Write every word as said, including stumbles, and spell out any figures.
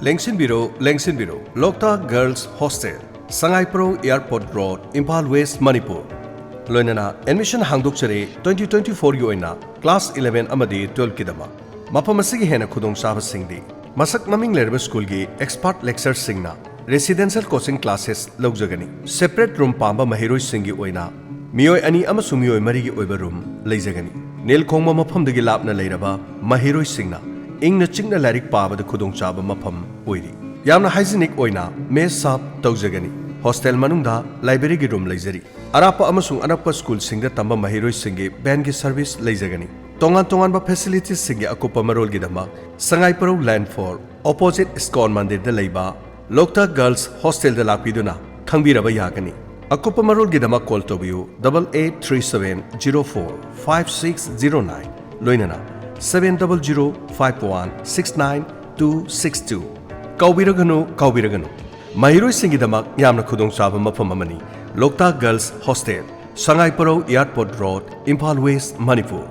ꯂꯦꯡꯁꯤꯟꯕꯤꯔꯣ, ꯂꯦꯡꯁꯤꯟꯕꯤꯔꯣ꯫ Loktak girls hostel, Sangaiprou airport road, Imphal west, Manipur. ꯂꯣꯏꯅꯅ admission ꯍꯥꯡꯗꯣꯛꯆꯔꯦ꯫ Twenty twenty ꯐꯣꯔꯒꯤ ꯑꯣꯏꯅ ꯀ꯭ꯂꯥꯁ ꯏꯂꯦꯚꯦꯟ ꯑꯃꯗꯤ ꯇꯨꯋꯦꯜꯐꯀꯤꯗꯃꯛ꯫ ꯃꯐꯝ ꯑꯁꯤꯒꯤ ꯍꯦꯟꯅ ꯈꯨꯗꯣꯡꯆꯥꯕꯁꯤꯡꯗꯤ ꯃꯁꯛ ꯃꯃꯤꯡ ꯂꯩꯔꯕ ꯁ꯭ꯀꯨꯜꯒꯤ ꯑꯦꯛꯁꯄꯔꯠ ꯂꯦꯛꯆꯔꯁꯤꯡꯅ ꯔꯦꯁꯤꯗꯦꯟꯁꯤꯌꯦꯜ ꯀꯣꯆꯤꯡ ꯀ꯭ꯂꯥꯁꯦꯁ ꯂꯧꯖꯒꯅꯤ꯫ ꯁꯦꯄꯔꯦꯠ ꯔꯨꯝ ꯄꯥꯝꯕ ꯃꯍꯩꯔꯣꯏꯁꯤꯡꯒꯤ ꯑꯣꯏꯅ ꯃꯤꯑꯣꯏ ꯑꯅꯤ ꯑꯃꯁꯨꯡ ꯃꯤꯑꯣꯏ ꯃꯔꯤꯒꯤ ꯑꯣꯏꯕ ꯔꯨꯝ ꯂꯩꯖꯒꯅꯤ꯫ ꯅꯤꯜ ꯈꯣꯡꯕ ꯃꯐꯝꯗꯒꯤ ꯂꯥꯞꯅ ꯂꯩꯔꯕ ꯃꯍꯩꯔꯣꯏꯁꯤꯡꯅ ꯏꯪꯅ ꯆꯤꯛꯅ ꯂꯥꯏꯔꯤꯛ ꯄꯥꯕꯗ ꯈꯨꯗꯣꯡꯆꯥꯕ ꯃꯐꯝ ꯑꯣꯏꯔꯤ꯫ ꯌꯥꯝꯅ ꯍꯥꯏꯖꯤꯅꯤꯛ ꯑꯣꯏꯅ ꯃꯦꯁ ꯁꯥꯔꯚ ꯇꯧꯖꯒꯅꯤ꯫ ꯍꯣꯁꯇꯦꯜ ꯃꯅꯨꯡꯗ ꯂꯥꯏꯕ꯭ꯔꯦꯔꯤꯒꯤ ꯔꯨꯝ ꯂꯩꯖꯔꯤ꯫ ꯑꯔꯥꯞꯄ ꯑꯃꯁꯨꯡ ꯑꯅꯛꯄ ꯁ꯭ꯀꯨꯜꯁꯤꯡꯗ ꯇꯝꯕ ꯃꯍꯩꯔꯣꯏꯁꯤꯡꯒꯤ ꯚꯦꯟꯒꯤ ꯁꯔꯚꯤꯁ ꯂꯩꯖꯒꯅꯤ꯫ ꯇꯣꯉꯥꯟ ꯇꯣꯉꯥꯟꯕ ꯐꯦꯁꯤꯂꯤꯇꯤꯁꯁꯤꯡꯒꯤ ꯑꯀꯨꯞꯄ ꯃꯔꯣꯜꯒꯤꯗꯃꯛ ꯁꯉꯥꯏꯄ꯭ꯔꯧ ꯂꯥꯏꯟ ꯐꯣꯔ, ꯑꯣꯄꯣꯖꯤꯠ ꯏꯁꯀꯣꯟ ꯃꯟꯗꯤꯔꯗ ꯂꯩꯕ ꯂꯣꯛꯇꯥꯛ ꯒꯔꯜꯁ ꯍꯣꯁꯇꯦꯜꯗ ꯂꯥꯛꯄꯤꯗꯨꯅ ꯈꯪꯕꯤꯔꯕ ꯌꯥꯒꯅꯤ꯫ ꯑꯀꯨꯞꯄ ꯃꯔꯣꯜꯒꯤꯗꯃꯛ ꯀꯣꯜ ꯇꯧꯕꯤꯌꯨ, double eight three seven zero four five six zero nine, ꯂꯣꯏꯅꯅ seven double zero five one six nine two six two꯫ ꯀꯥꯎꯕꯤꯔꯒꯅꯨ, ꯀꯥꯎꯕꯤꯔꯒꯅꯨ꯫ ꯃꯍꯩꯔꯣꯏꯁꯤꯡꯒꯤꯗꯃꯛ ꯌꯥꯝꯅ ꯈꯨꯗꯣꯡꯆꯥꯕ ꯃꯐꯝ ꯑꯃꯅꯤ Loktak girls hostel, Sangaiprou airport road, Imphal west, Manipur.